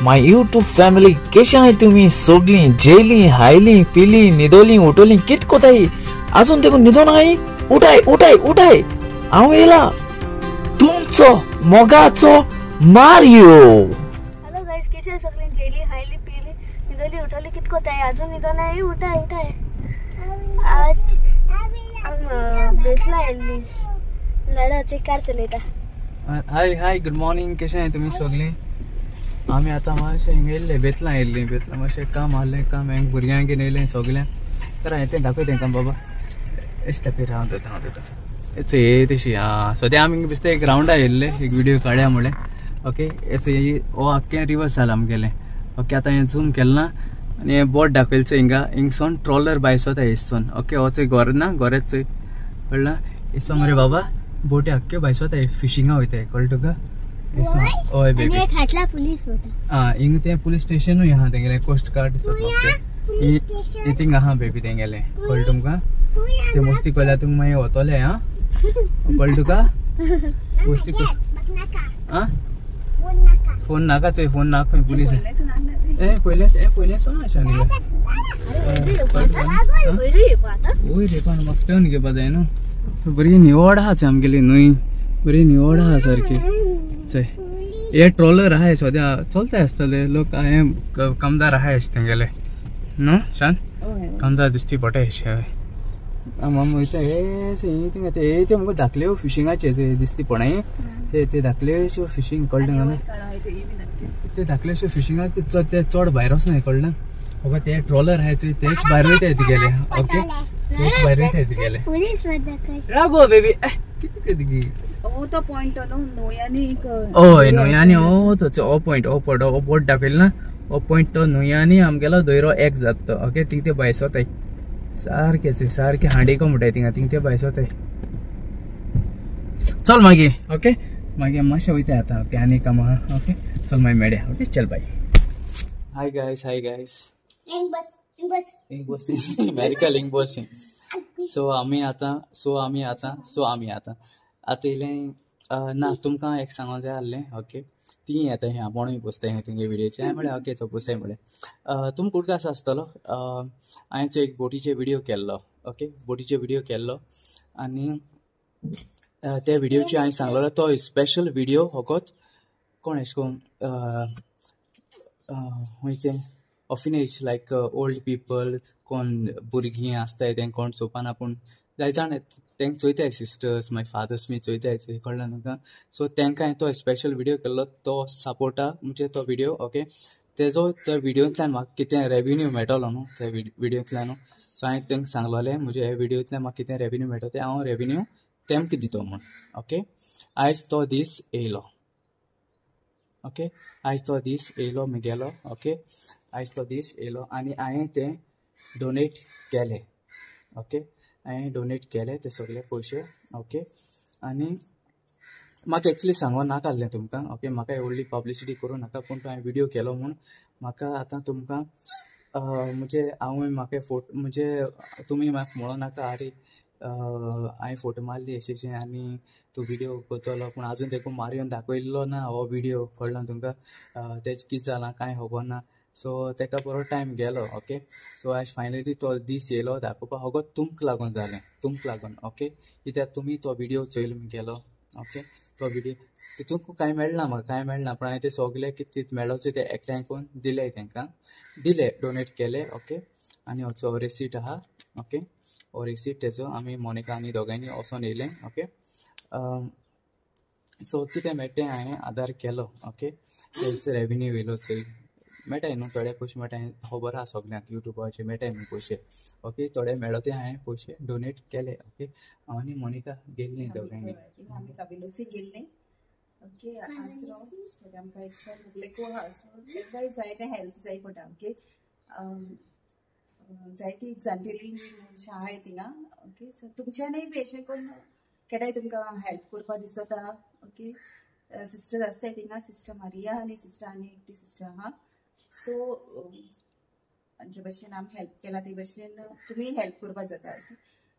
My YouTube family, केशे आहाय तुमी सगळीं? जेली, हायली, पिली, न्हिदोली, उठोली, कित कोताय? आजून देखून न्हिदोन आहाय? उठाय उठाय उठाय, हांव येयला तुमचो मोगाचो मारियो. हॅलो गायस, केशे सगळीं? जेली, हायली, पिली, न्हिदोली, उठोली, कित कोताय? आजून न्हिदोन आहाय? उठाय उठाय. आज बेतला आयिल्ली नडाची कार चलयता. हाय हाय, गुड मॉर्निंग. कशें आहाय तुमी सगळीं? आमी आतां मातशें हिंगा येयल्ले, बेतलां येयल्लीं. बेतलां मातशें काम आहलें, काम हें भुरग्यांक घेवन येयलें सगळ्यांक. तर हांवें तें दाखयता तेंकां बाबा. एश दाखय, हांव दिता, हांव दिता. हे तशी आं सद्या आमी बेश्टे एक रावंडा येयल्ले, एक व्हिडियो काडया म्हणलें. ओके, हेच हो आख्खें रिवर्स जाला आमगेलें. ओके, आतां हें झूम केलें ना आनी हें बोट दाखयलें चोय हिंगा, हिंगसोन ट्रॉलर भायसोता हेसोन. ओके, हो चोय गोर ना, गोरेच चोय, कळ्ळें? हेसो मरे बाबा बोटी आख्ख्यो भायसोताय, फिशिंगा वयताय, कळ्ळें तुका? हय बेबी. आं, हिंगा तें पुलीस स्टेशनूय आहा तेंगेलें, कोस्ट गार्ड सगळें थिंगा आहा बेबी तेंगेलें, कळ्ळें तुमकां? ते मस्ती कोल्यार तुमकां मागीर वतोलें. आं, कळ्ळें तुका? मस्ती आं, फोन नाका चोय, फोन नाका खंय पुलीस. ए पयलें, ए पयलें सोन आशा न्ही. वयर येवपा म्हाका टर्न घेवपा जाय न्हू. सो बरी निवड आहा चोय आमगेली न्हंय, बरी निवड आहा सारकी. चोय हे ट्रॉलर आहाय सद्या चलता आसतले लोक, हे कामदार आहाय तेंगेले न्हू. शान कामदार दिश्टी पडटा अशें. आमी वयता हे थिंगा, ते मुगो धाकल्यो फिशिंगाचे दिसती पडय, ते ते धाकल्योश्यो फिशींग, कळ्ळें न्हू? ते धाकल्योश्यो फिशिंगाक ते चड भायर वचनाय, कळ्ळें? ओके, ते ट्रॉलर आहाय चोय, तेच भायर वयताय तुगेले. ओके, तेच भायर वयताय तुगेले. रागो बेबी, कितें कितें तो पॉइंट न्हू न्हंयांनी. हय, न्हंयांनी हो तो हो पॉइंट, हो पॉइंट, हो बोट दाखयलो ना, हो पॉइंट तो न्हंयांनी आमगेलो दयरो एक जाता तो. ओके, थिंग ते भायसोताय सारकें, सारकें हांडेको म्हणटाय थिंगा, थिंग ते भायसोताय. चल मागीर, ओके मागीर मातशें वयता आतां. ओके, आनी काम आहा. ओके, चल मागीर मेळया. ओके, चल बाय. हाय गायस, हाय गायस. मेडिकल इंग बस. सो आमी आतां, सो आमी आतां, सो आमी आतां आतां येयलें ना तुमकां एक सांगों जाय आहलें. ओके, ती येता हें आपोणूय पोसताय हें तुमगे व्हिडियोचें. हांवें म्हळें ओके चल पोसय म्हळें. तुमकां उडगास आसतलो, हांवें चोय एक बोटीचे व्हिडियो केल्लो. ओके, बोटीचे व्हिडियो केल्लो आनी त्या व्हिडियोचे हांवें सांगलेलो तो स्पेशल व्हिडियो फकत कोण एशें कोन्न खंय तें ऑर्फनेज लायक ओल्ड पिपल, कोण भुरगीं आसताय तें कोण चोवपाना, पूण जाय जाण तेंक चोयताय, सिस्टर्स मागीर फादर्स बी चोयताय, कळ्ळें तुमकां? सो तेंकां हांवें तो स्पेशल व्हिडियो केल्लो, तो सपोर्टा म्हणजे तो व्हिडियो. ओके, तेजो त्या व्हिडियोंतल्यान म्हाका कितें रेविन्यू मेळटलो न्हू त्या व्हिडियोंतल्यान. सो हांवें तेंकां सांगलोलें म्हजे ह्या व्हिडियोंतल्यान म्हाका कितें रेविन्यू मेळटलो तें हांव रेविन्यू तेमकां दितो म्हूण. ओके, आयज तो दीस येयलो. ओके, आयज तो दीस येयलो म्हगेलो. ओके, आयज तो दीस येयलो आनी हांवें तें डोनेट केलें. ओके, हांवें डोनेट केले ते सगळे पयशे. ओके, आनी म्हाका एक्चुली सांगो नाका आहलें तुमकां. ओके, म्हाका व्हडली पब्लिसिटी करूं नाका, पूण हांवें व्हिडियो केलो म्हूण म्हाका आतां तुमकां म्हणजे हांव म्हाका फोटो म्हणजे तुमी म्हाका म्हणो नाका आरे हांवें फोटो मारली अशें अशें आनी तूं व्हिडियो करतलो, पूण आजून देखून मारियोन दाखयल्लो ना हो व्हिडियो, कळ्ळो तुमकां? तेजें कितें जालां कांय खबर ना. सो तेका बरो टायम गेलो. ओके, सो आयज फायनली तो दीस येयलो दाखोवपाक, फकत तुमकां लागून जालें, तुमकां लागून. ओके, कित्याक तुमी तो व्हिडियो चोयलो गेलो. ओके, तो व्हिडियो तितूंक कांय मेळना म्हाका, कांय मेळना, पूण हांवें ते सगळे कितें मेळोचे ते एकठांय करून दिले, तेंकां दिले, डोनेट केले. ओके, आनी होचो रिसीट आहा. ओके, हो रिसीट तेजो आमी मोनिका आनी दोगांयनी वचोन येयलें. ओके, सो कितें मेळटा तें हांवें आदार केलो. ओके, तेजो रेविन्यू येयलो चोय, मेळटाय न्हू थोडे पयशे मेळटाय, खबर आहा सगळ्यांक युट्यूबाचेर मेळटाय न्हू पयशे. ओके, थोडे मेळो ते हांवें पयशे डोनेट केले. ओके, हांव आनी मोनिका गेल्लीं दोगांयनी, आमी काबिलोसी गेल्लीं. ओके, आसरो सो आमकां एक सगळे आहा, सो तांकांय जाय तें हेल्प जाय पडटा. ओके, जायती जाणटेली मनशां आहाय थिंगा. ओके, सो तुमच्यानूय बी अशें करून केन्नाय तुमकां हेल्प करपा दिसता. ओके, सिस्टर आसताय थिंगा, सिस्टर मारिया आनी सिस्टर आनी एकटी सिस्टर आहा. सो जे भशेन आमी हेल्प केला ते भशेन तुमी हेल्प करपा जाता.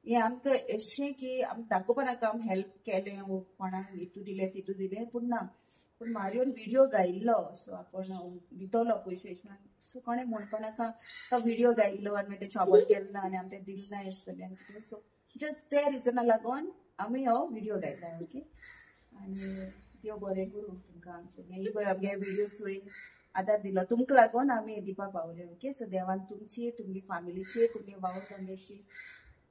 हें आमकां अशें की आमकां दाखोवपा नाका आमी हेल्प केलें वो कोणाक हितू दिलें तितू दिलें, पूण ना, पूण मारियोन व्हिडिओ गायिल्लो सो आपूण दितलो पयशे अशें म्हणून सो कोणें म्हणपा नाका तो व्हिडिओ गायिल्लो आनी मागीर तेचें खबर केलें ना आनी आमी तें दिलें ना आसतलें आनी कितें सो जस्ट त्या रिजना लागून आमी हो व्हिडिओ गायला ओके. आनी देव बरें करूं तुमकां तुमी पळय आमगे व्हिडिओ चोयन आदार दिलो तुमकां लागून आमी दिवपा पावले ओके. सो देवान तुमची तुमगे फामिलीचेर तुमगे वावर धंद्याची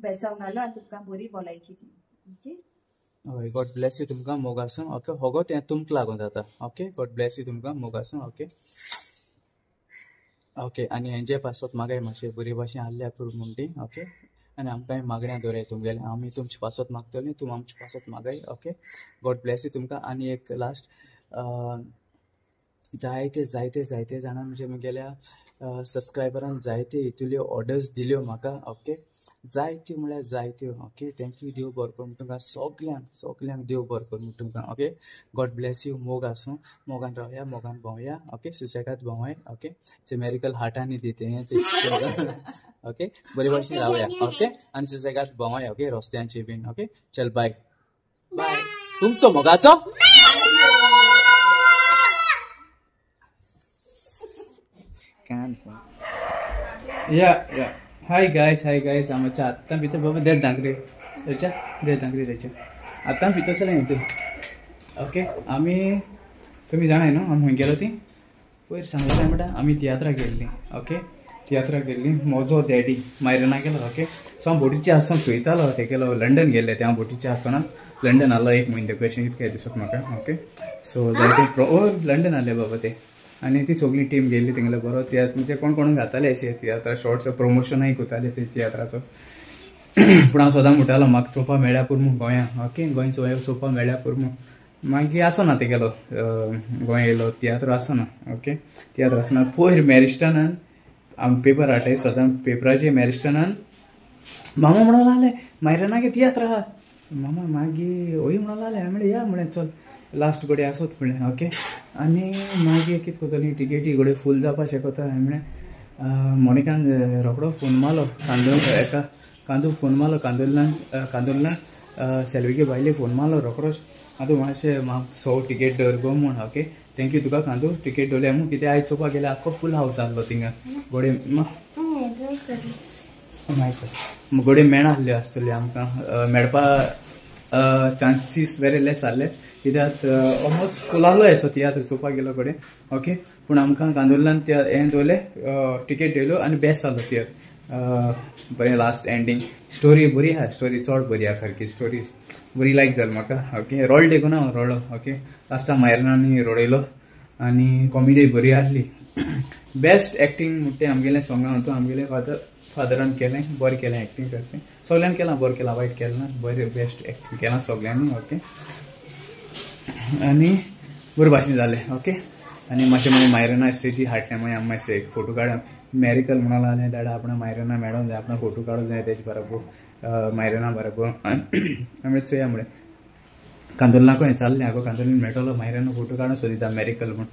बेसांव घालो आनी तुमकां बरी भलायकी दी ओके. हय गॉड ब्लेस you तुमकां मोग आसूं ओके. होगो तें तुमकां लागून जाता ओके. गॉड ब्लेस you तुमकां मोग आसूं ओके ओके. आनी हेंजे पासत मागाय मातशें बरी भाशेन आहल्या पुरो म्हूण ती ओके. आनी आमकांय मागण्या दवराय तुमगेलें आमी तुमचे पासत मागतलीं तुमी आमचे पासत मागाय ओके. गॉड ब्लेस you तुमकां. आनी एक लास्ट जायते जायते जायते जाणां म्हणजे म्हगेल्या सबस्क्रायबरान जायते हितुल्यो ऑर्डर्स दिल्यो म्हाका ओके. जायत्यो म्हळ्यार जायत्यो ओके. Thank you देव बरो करूं तुमकां सगल्यांक सगल्यांक देव बरो करूं तुमकां ओके. गॉड ब्लेस you मोग आसूं मोगान रावया मोगान भोंवया ओके. सुसेगाद भोंवय ओके. मेरिकल हार्टांनी दिते ओके. बरे भाशेन रावया ओके. आनी सुसेगाद भोंवय ओके रस्त्यांचे बीन ओके. चल बाय बाय तुमचो मोगाचो. या या हाय गायस हाय गायस. आमच्या आत्तां भितर बाबा देड दांगरे त्याच्या देड दांगरे त्याच्या आत्तां भितर चला हेंचे ओके. आमी तुमी जाणाय न्हू आमी खंय गेलो ती पयर सांगलें म्हणटा आमी तियात्राक गेल्ली ओके. तियात्राक गेल्ली म्हजो डॅडी मायरना गेलो ओके. सो हांव बोटीचे आसतना चोयतालो ते गेलो लंडन गेल्ले ते हांव बोटीचे आसतना लंडन आहलो एक म्हयनो कशें कितके दिसत म्हाका ओके. सो जायते लंडन आहले बाबा ते आनी ती सगळी टीम गेल्ली तेंगेलो बरो तियात्र म्हणजे कोण कोण घाताले अशे तियात्रा शॉर्ट्स प्रमोशनूय करताले ते तियात्राचो. पूण हांव सदां म्हणटालो म्हाका चोवपा मेळ्ळ्या पुरो म्हूण गोंया ओके. गोंय चोवपा मेळ्ळ्या पुरो म्हूण मागीर आसना तेगेलो गोंय येयलो तियात्र आसना ओके. तियात्र आसना पयर मॅरिस्टनान आमी पेपर हाडटाय सदां पेपराचेर मॅरिस्टनान मामा म्हणून लागले मायरना गे तियात्र आहा मामा मागीर ओय म्हणून लागले हांवें म्हणलें या म्हणलें चल लास्ट घडये आसत म्हणलें ओके. आनी मागीर कितें करतली टिकेटी घडये फूल जावपा शकता हांवें म्हणलें मोनिकान रोखडो फोन मारलो कांदोल एका कांदू फोन मारलो कांदोल्ल्यान कांदोल्ल्यान सेल्वीगे बायले फोन मारलो रोखडोच कांदू मातशें म्हाका सो टिकेट दवर गो म्हूण ओके. Thank you तुका कांदू टिकेट दवरल्या म्हूण कितें आयज चोवपाक गेल्यार आख्खो फूल हावस आहलो थिंगा घडये घडये मेळना आहल्यो आसतल्यो आमकां मेळपा चान्सीस वेरी लेस आहले कित्याक ऑलमोस्ट फूल आहलो असो तियात्र चोवपाक गेलो कडेन ओके. पूण आमकां कांदोल्ल्यान हें दवरलें टिकेट दवरल्यो आनी बेस्ट जालो तियात्र बरें लास्ट एंडींग स्टोरी बरी आहा स्टोरी चड बरी आहा सारकी स्टोरी बरी लायक जाली म्हाका ओके. रोड देखून हांव रडलो ओके. लास्टाक मायरनांनी रडयलो आनी कॉमेडी बरी आहली बेस्ट एक्टींग म्हणटा तें आमगेलें सोंगा हातूंत आमगेलें फादरान केलें बरें केलें एक्टींग सारकें सगल्यांनी केलां बरें केलां वायट केलें ना बरें बेस्ट एक्टींग केलां सगल्यांनी ओके. आनी बरें भाशेन जालें ओके. आनी मातशें मागीर मायरना स्टेजी हाडलें मागीर आमी मातशें एक फोटो काडून मॅरिकल म्हणून लागलें दाडा आपणा मायरना मेळोंक जाय आपणा फोटो काडूंक जाय तेजे बरोबर मायरना बरोबर आमी चोया म्हणलें कांदोलनाकूय चाललें आगो कांदोलीन मेळटलो मायरना फोटो काडून सोदिता मॅरिकल म्हूण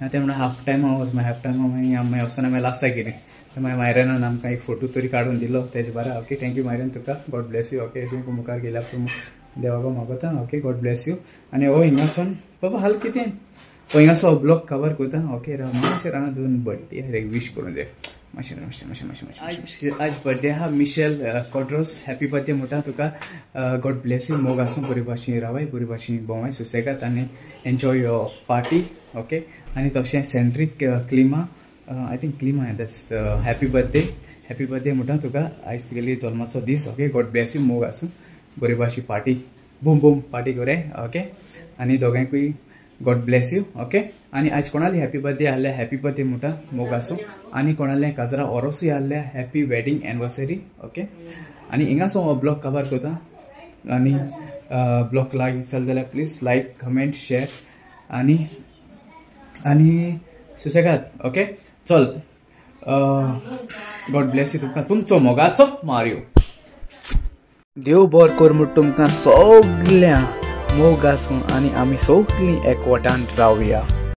तें म्हणून हाफ टायम वच मागीर हाफ टायम मागीर आमी वचून मागीर लास्टाक गेलीं मागीर मायरनान आमकां एक फोटो तरी काडून दिलो तेजे बरें ओके. Thank you मायरन तुका गॉड ब्लेस you okay. अशें मुखार गेल्या देवाको मागता ओके. God Blaise you. आनी हो हिंगासून बाबा हाल कितें हो हिंगासो ब्लॉग कवर करता ओके. मातशें राव दोन बर्थडे वीश करूं जाय मातशें मातशें मातशें मातशें मातशें. आज बर्थडे आहा मिशेल कॉड्रोस हॅपी बर्थडे म्हणटा तुका गॉड ब्लेस you मोग आसूं बरी भाशेन रावाय बरी भाशेन भोंवाय सुसेगाद आनी एन्जॉय your party okay. आनी तशें Cendric Clima I think Clima that's happy birthday happy birthday म्हणटा तुका आयज तुगेली जल्माचो दीस ओके. गॉड ब्लेस you मोग आसूं बरी भाशी पार्टी बूम बूम पार्टी करे ओके. आनी दोगांकूय गॉड ब्लेस you okay. आनी आज कोणाली हॅपी बर्थडे आहल्या हॅपी बर्थडे म्हणटा मोग आसूं. आनी कोणालें काजरा ओरोसूय आहल्या हॅपी वेडींग एनिवर्सरी ओके. आनी हिंगासो हो ब्लॉग कवर करता आनी ब्लॉग लायक दिसल जाल्यार प्लीज लायक कमेंट शेर आनी आनी सुसेगाद ओके. चल गॉड ब्लेस you तुमकां तुमचो मोगाचो मारियो. देव बरो कर म्हूण तुमकां सगळ्यांक मोग आसूं आनी आमी सगळीं एकवटान रावया.